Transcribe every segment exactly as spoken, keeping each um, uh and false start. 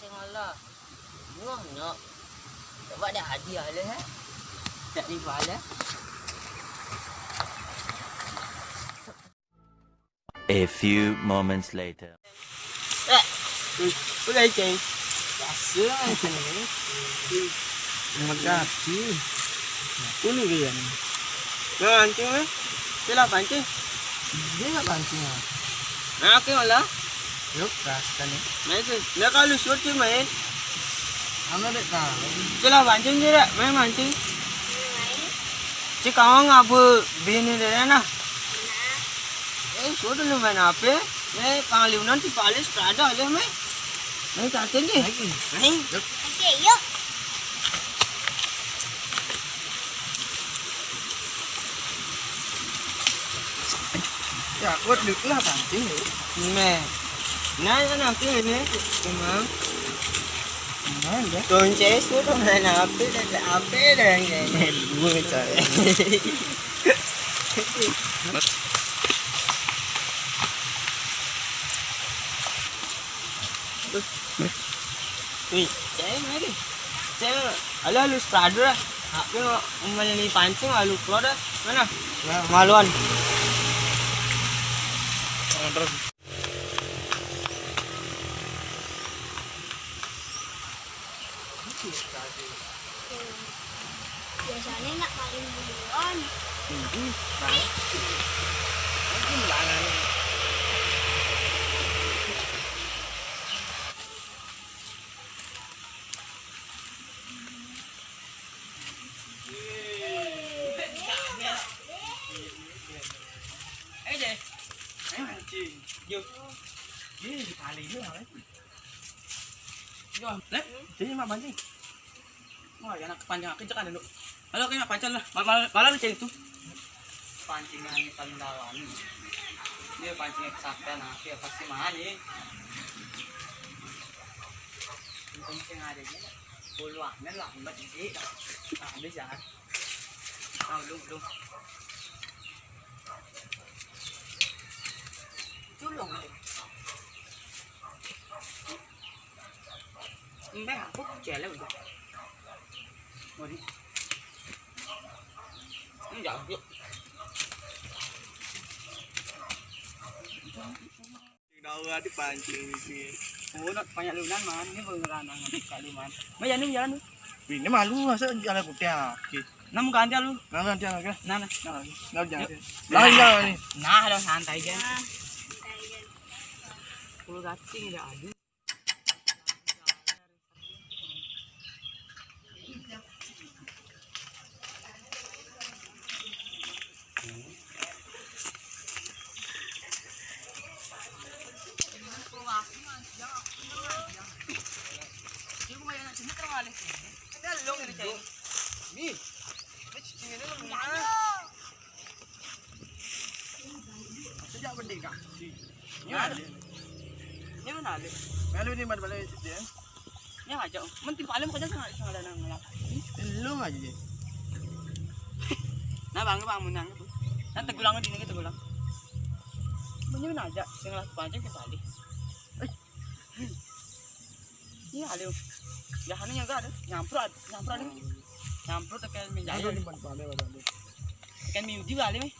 Alah. Buang nak. Tak buat dah hadiah lah, eh. Tak ni buat lah. A few moments later. Eh, udah, Ceng. Biasa lah macam ni. Terima kasih. Apa ni dia ni? Nah, pancing, eh. Dia lah pancing. Dia nak pancing lah. Nah, okey, malah. Yuk, rasakan ni. Main tu. Dah kalau syuting main. Mana dek kau? Okey lah, pancing je dek. Main pancing. Cik, kawan apa bini dia nak? Eh, suruh dulu main apa? Eh, panglima nanti paling strada aja, meh. Main tak sini. Lagi. Main. Yuk. Okey, yuk. Ya, kuat dulu lah pancing, yuk. Meh. Nah, ya nanti ini. Cuma. Mana dah? Kunci suruh main apa dah, apa dah ni? Dua cari. Wih, saya mari. Saya, alah, lu strada lah. Aku mau main pancing, lalu keluar dah. Mana? Maluan. Terus. Biasanya nak paling duluan. Eh, Jay. Eh, mancing. Yo. Ih, kali ini malah. Yo, eh, jadi mak pancing. Wah, ya nak pancing aku cek dulu. Halo, kayak pancing lah. Mal mal malah cek itu. Pancingan paling dalam. Dia pancingnya pesakit, nah, dia pasti mana? Pancing ada je. Puluhan lah, empat biji. Nah, bisa. Tahu lu, lu. Culung. Mbak, aku cele udah. Mau di. Enggak, yuk. Kau ada pancing di sini. Oh, nak banyak lunan, man. Ini beneran, man. Kak Liman. Mbak, jalan, jalan. Ini malu, masa jalan putih, ah. Okey. Nah, muka antian lu. Nah, antian, okey. Nah, nah. Nah, jangan. Yuk. Nah, jangan ni. Nah, dah santai je. Puluh gating dah ada. Ni, ni cuci ni lu mana? Sejak benda kah? Ni mana? Ni mana ada? Lalu ni mana balik dia? Ni aja. Menti paling kerja sangat sangat ada nang lah. Lu aja je. Nah, bang, bang, menang tu. Nah, tegulang di ni, tegulang. Punya mana aja? Sing lah pancing ke balik. Iya, ada. Ya, anu yang ada. Nyampur, nyampur ada. Nyampur tekan minyak. Tekan minyak juga ada, mi.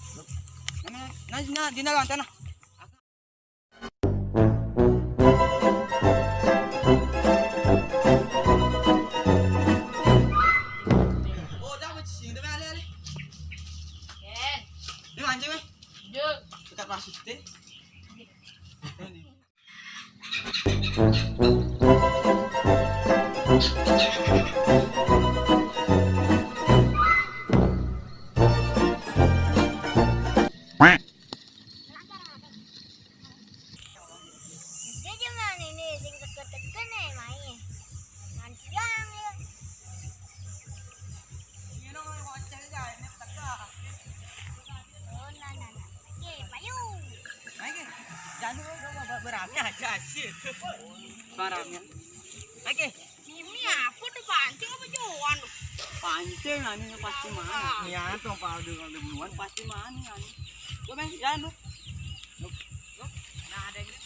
Nah, nah, nah, di dalam tanah. Oh, dah, macam sini, dah, ale, ale. Ken. Dia mancing, mi. Dek. Dekat masuk, deh. Dia cuma ini sing teka-teka nih main. Nanti yang ya. Oh, nah, nah, nah. Oke, payu. Oke. Jangan dulu, dulu, ber-, berame aja, sih. Berame. Oke. Ini apa tuh, pancing apa joan tuh? Pancing, anu pasti mana? Iya, tuh, Pak, udah, udah buruan, pasti mana, anu. Gue main jalan, tuh. Nah, ada yang gitu.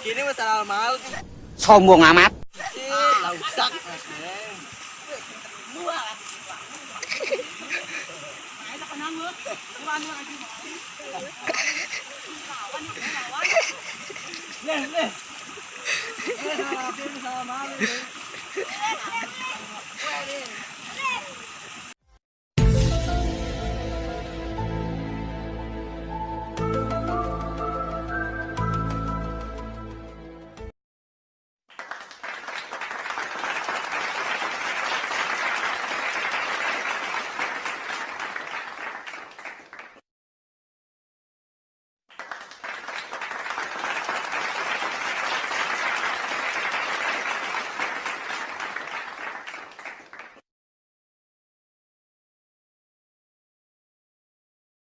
Kini masalah mahal. Sombong amat. Cil, lausak. Leh, leh. Leh, salah, salah mahal.